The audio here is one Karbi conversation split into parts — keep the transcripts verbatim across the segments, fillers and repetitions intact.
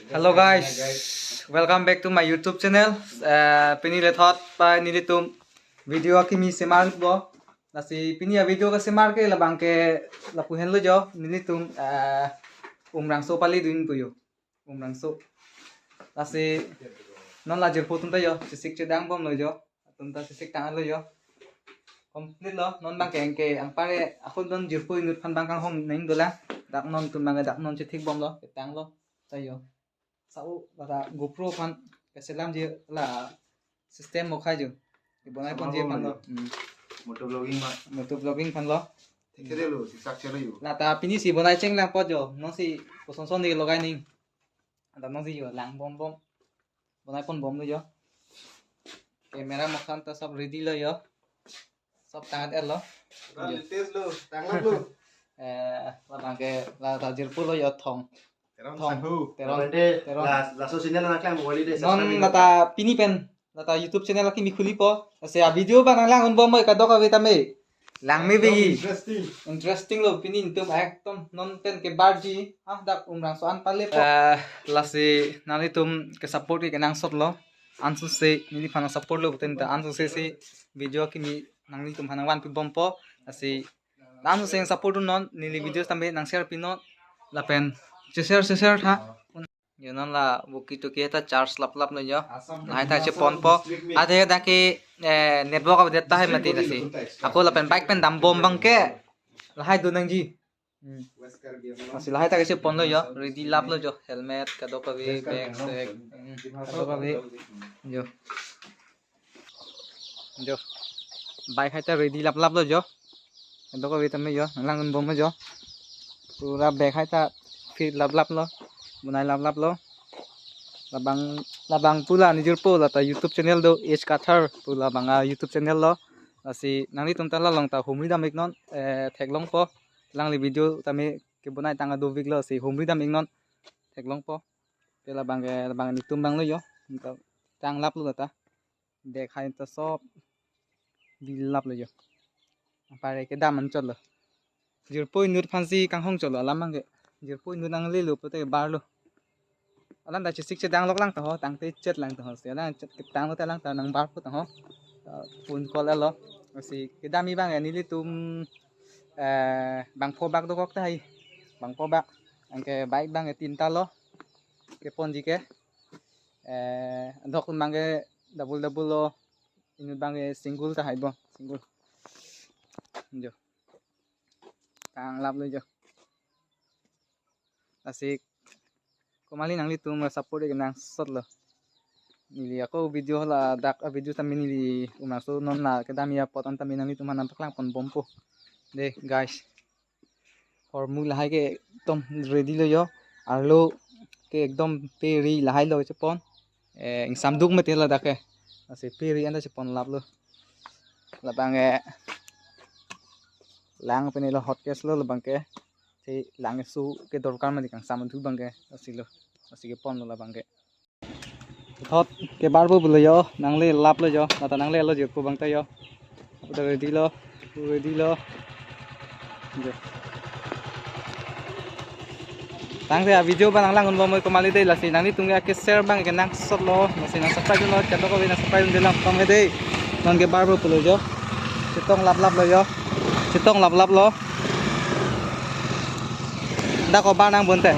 Hello guys, welcome back to my YouTube channel. Eh, pini lethot pa nelitum video akimi semar bo. Lasi pini a-video kesemar ke labang ke lapu henlo jo, nelitum eh, Umrangso pali dun pu jo. Umrangso. Lasi non la jirpo atum ta jo, chesik chedang bomlo jo. Atum ta chesik tanglo jo. Complete lo, non bang ke anke anpar ke ahut non jirpo inut aphan bang kanghon nangji dolang. Dak non atum bang ke dak non chethik bomlo, ketanglo. Ta jo. Sa-o, la GoPro aphan keselamji la system mo khai jo. Ibonai pon ji aphan lo. Hmm. Moto vlogging ma. Moto vlogging aphan lo. Thekthe lo, siksak chelo jo. Lata pini si bonai chenglang apot jo. Non si koson son di logai ning. Anta non si jo lang bom bom. Bonai pon bomlo jo. Camera mokhan ta sob ready lo jo. Sob tangat etlo. Latest lo, tanglo. Eh, labang ke la ta jirpo lo jo thong. Terang Thong. Sanghu. Terang. Terang. Laso channel nangklang bokoli de. Non subscribe lata pini pen lata YouTube channel akimi khulipo. Lasi a-video bang nanglang un bom kadokave tame. Langme begi. Interesting. Interesting lo pini itum ekdom non pen kebarji. Ah, dak Umrangso an pale po. Eh, lasi nanglitum kesupport ke kenangsot lo. Ansose neliphan support lo puten ta ansose si video akimi nanglitum aphan nangvanpi bompo. Lasi ansose support non neli video tame nang share pinon. Lapen share share share tha. Jo non la walkie talkie ta charge laplap lo jo. Lahai ta cheponpo. Ade dak ke eh, network update tahai mati lasi. Ako lapen bike pen dam bom bang ke. Lahai do nangji. Hmm. Lasi lahai ta kecheponlo jo. Ready laplo jo. Helmet kadokave, bag, sek. Hmm. Kadokave. Jo. Jo. Bike hai ta ready laplap lo jo. Kadokave tame jo. Nanglang un bom jo. Pura bag hai ta fit laplap lo. Bonai laplap lo. Labang labang pu la nejirpo lata YouTube channel do H Kathar pu labang a-YouTube channel lo. Lasi nanglitum ta la along ta humri dam iknon, eh, theklongpo. Alangli video tame kebonai tang adovik lo si humri dam iknon. Theklongpo. Te labang ke labang netum bang lo jo. Tang laplo lata. Bag hai ta sob bilap lo jo. Apar ke kedam anchot lo. Jirpo inut aphan si kanghon chot lo alam bang ke. Jirpo inut nanglelo pute barlo. Alang ta chesik chedang lok lang ta ho, tangte chet lang ta ho. Si alang chet ketang lo ta lang ta nangbarpo ta ho. Ta phone call lo. Si kedam-i bang ke nelitum eh, bangpho bak dokok tahai. Bangpho bak. Anke bike bang ke tinta lo. Keponji ke. Eh, dok bang ke double double lo. Inut bang ke single tahai bo, single. Jo. Tang laplo jo. Asik. Komali nanglitum support ke nangsot lo. Neli ako video la dak a-video tame neli Umrangso non la kedam-i apot an tame nanglitum aphan nangpaklang pon bompo. De guys. Hormu lahai ke ekdom ready lo jo. Arlo ke ekdom pe ri lahai lo chepon. Eh, ingsam duk mati ladak ke. Lasi pe ri anta chepon laplo. Labang ke lang pini lo hot case lo labang ke. Si lang su ke dorkar mati kangsam duk bang ke. Lasi lo. Lasi keponlo labang ke. Thot kebarpo pulo jo, nangle laplo jo, lata nanglelo jo pu bang ta jo. Udah ready lo, ready lo. Jo. Tangte a-video bang nanglang un bom komali de lasi nanglitum ke share bang ke nangsot lo, lasi nang subscribe lo, channel ko nang subscribe de lang tong de. Non kebarpo pulo jo. Chetong laplap lo jo. Chetong laplap lo. Dak kobar nang bonte.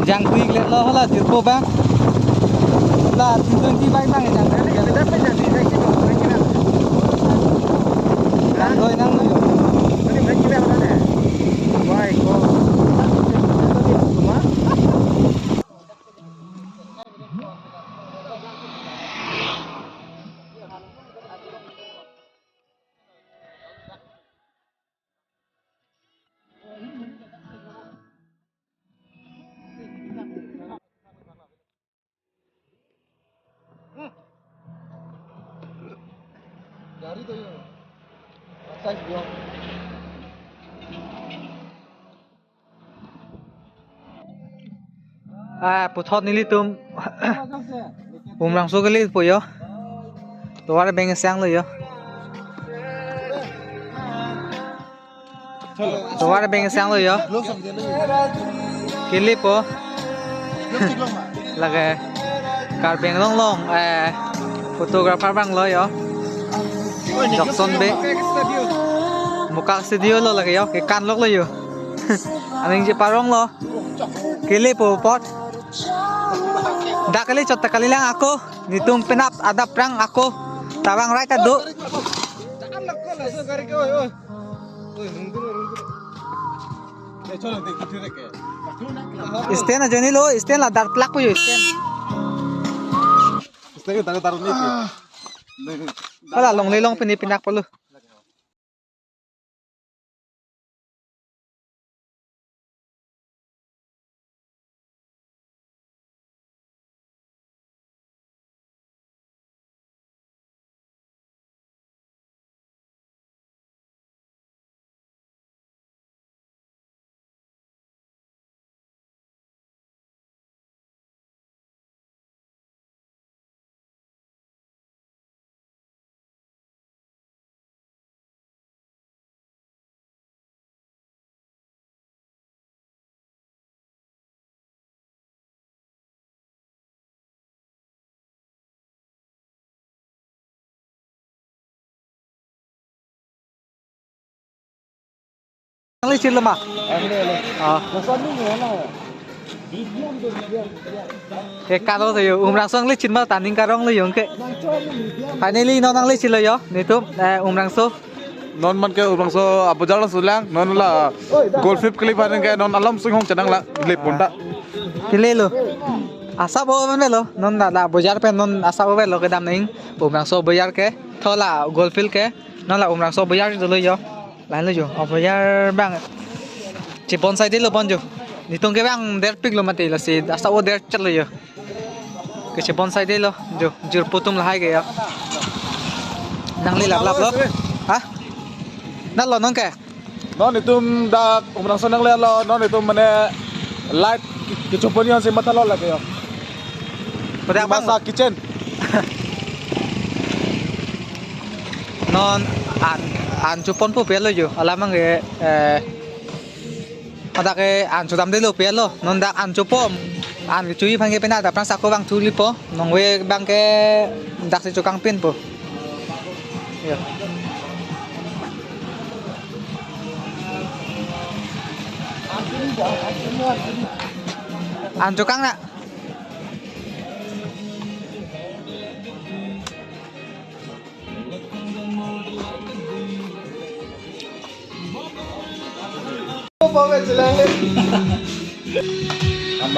Jangkui klet lo hala jirpo bang. La twenty bang bang jang. Jang doi nang lo. Ah, puthot nelitum Umrangso kelepo yo. Tovar beng sang lo yo. Tovar beng sang lo yo. Kelepo. Lake Karbi Anglong along, eh, photographer abang lo yo. Jackson Bey. Mokak studio lo lake yo. Kekan lok lo yo. Aning cheparong lo. Kelepo apot. Dak kele chot ta kalilang ako. Netum penap adap prang ako. Tabang right adu. Stand ajoine lo, stand la dar plak ko yo stand. Stand ta dar ni. Hala longle long pini pinak polo. Nangle chirlo ma? Ah. He kalo to yo, Umrangso nangle chir ma ta ning karong lo yo ke. Finally non nangle chirlo yo, netum, eh, Umrangso. Non man ke Umrangso abojar lo sulang, non la Golf Fifth Cliff aning ke non alam sing hong chedang la lip ponta. Kele lo. Asap o lo, non la, la bojar pen non asap o lo kedam neng. Umrangso bojar ke, thola Golf Field ke, non la Umrangso bojar dolo yo. Lain lo yo, abojar abang. Chebonsai delo bon yo. Netum ke bang derpik lo mati lasi asap o der chot lo yo. Kechebonsai delo yo, jirpo atum lahai ke yo. Nangle laplap lo. Ha? Nalo non ke? Non netum dak Umrangso nangle lo, non netum mane light kechopon yon si matha lo lake yo. Pada abang masa kitchen. Non an, an choponpo pe lo yo. Alam abang ke, eh, dak ke an chodam delo pe lo. Non dak an chopon. An kecho-i aphan ke penap ta prang sako bang thulipo. Nongve abang ke dak si chokangpinpo. Yo. An chokang na. Abang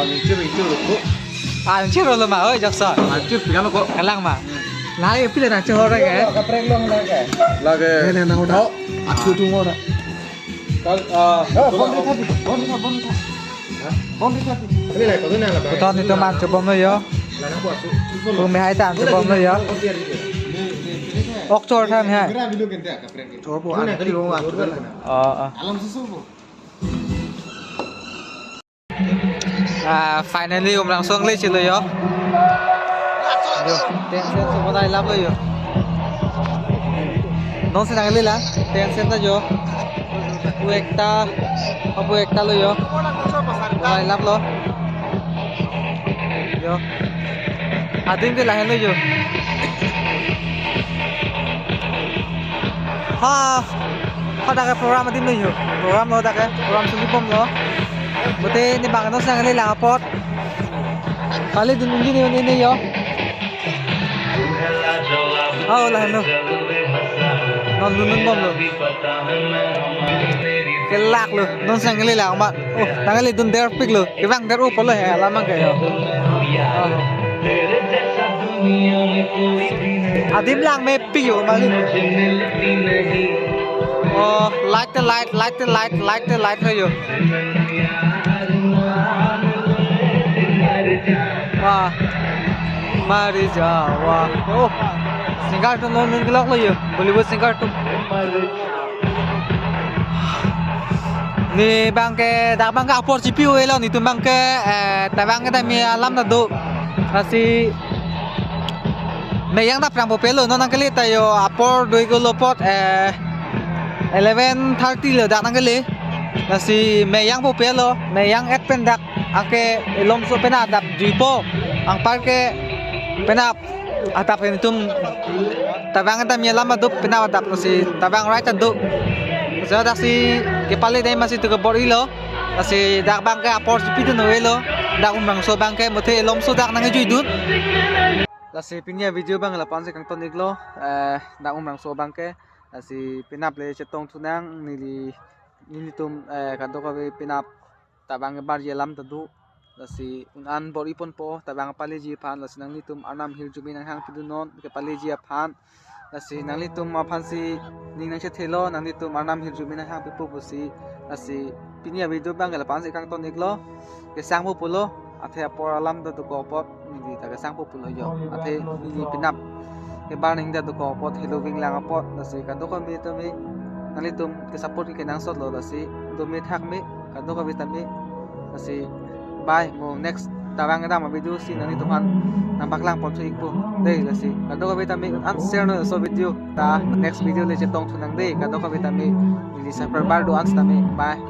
inchir, inchir lo ko. Ah, inchir lo ma, oi, Jackson. Inchir tinggal ko. Kalang ma. Lagi pilih na chehor ke. Kaprek long lagi. Lagi. Ini na udah. Oh. Aku tunggu udah. Kal, ah, oh, bon di tadi, bon di tadi, bon di tadi. Hah? Bon di tadi. Ini lah, kau tu nak lah, Bang. Puthot netum an chobom lo yo. Lah, nak buat tu. Pu mehai ta an chobom lo yo. Ok chor tham hai. Gerak dulu kan dia, kaprek. Chor po, an kali bom an. Oh, oh. Alam susu po. Ah, finally Umrangso nangle chirlo yo. Yo, tent tent so bonai lap lo yo. Non si nangle la, tent tent ta yo. Pu ekta, pu ekta lo yo. Bonai lap lo. Yo. Adim ke lahen lo yo. Ha, ha dak ke program adim lo yo. Program lo dak ke, program suli bom lo. Bote ne bang non si nangle lang apot. Kali dun unji ne ne yo. Oh, lahen lo. Non dun dun bom lo. Kelak lo, non si nangle lang ma. Oh, nangle dun derpik lo. Kevang der-o po lo he, alam abang ke yo. Oh. Adim lang mepik yo, mali. Oh, light the light, light the light, light the light ho yo. Wah. Mari jawa. Oh. Singer atum lo, ningkelok lo yo, Bollywood singer atum. Ne abangke, dak abangke apor chipi-elo, netum abangke, eh, tabang kedam alam ta do. Lasi meyang ta prang po pelo, non nangkele ta yo, apor do-iklo apot, eh, eleven thirty lo dak nangkele. Lasi meyang po pelo, meyang-et pen dak, anke elomso penap adap juipo, anparke penap adap netum tabang kedam alam ta do, penap adap lasi tabang right ta do. Lasi dak si kepale dai masi tu kebor-ilo. Lasi dak abangke apor chipi dun-elo. Dak Umrangso abangke muthe elomso dak nangkejuidun. Lasi pini avideo abang lapu-an si kangton-iklo. Eh, dak Umrangso abangke. Lasi penap le chetong thunang neli, nelitum, eh, kadokave penap tabang kebarji alam ta do. Lasi un-an bor-iponpo tabang kepaleji aphan, lasi nanglitum arnam hirjume nanghang pidunnon kepaleji aphan. Lasi nanglitum aphan si ning nangchethelo, nanglitum arnam hirjume nanghang pipo pusi. Lasi pini avideo abangke lapu-an si kangton-iklo. Kesang po pulo, athe apor alam ta dokok apot neli ta kesang po pulo yo. Athe neli penap kebar nangji ta dokok apot, helo vinglang apot, lasi kadokave tame nanglitum kesupport kenangsotlo, lasi dome thakme kadokave tame. Lasi bye, mo next tabang kedam avideo si nanglitum aphan nangpaklang pon thu-ikpo dei. Lasi kadokave tame un-an share non laso video ta, next video le chetong thunang dei, kadokave tame neli subscriber do-an setame. Bye.